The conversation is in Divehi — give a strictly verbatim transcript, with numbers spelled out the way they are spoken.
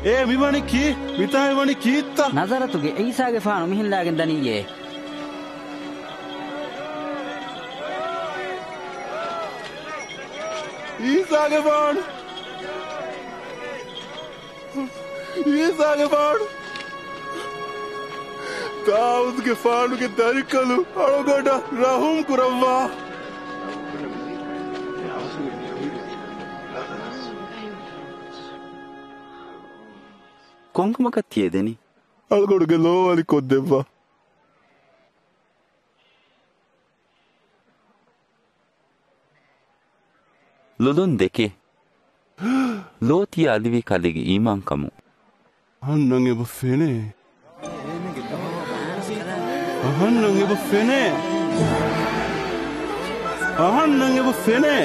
އޭ މިވަނީ ކީ؟ މިތާ މިވަނީ ކީއްތަ؟ ނަޒަރަތުގެ އީސާގެފާނު މިހެން ލާގެން ދަނީއޭ. އީސާގެފާނު! އީސާގެފާނު! ދާއޫދުގެފާނުގެ ދަރިކަލު އަޅުގަނޑަށް ރަހުމް ކުރައްވާ. ކޮންކަމަކަށް ތިޔަދެނީ؟ އަޅުގަނޑުގެ ލޯ އަލި ކޮށްދެއްވާ. ލޮލުން ދެކޭ. ލޯ ތިޔަ އަލިވީ ކަލޭގެ އީމާންކަމުން. އަހަންނަށް އެބަ ފެނޭ. އަހަންނަށް އެބަ ފެނޭ. އަހަންނަށް އެބަ ފެނޭ.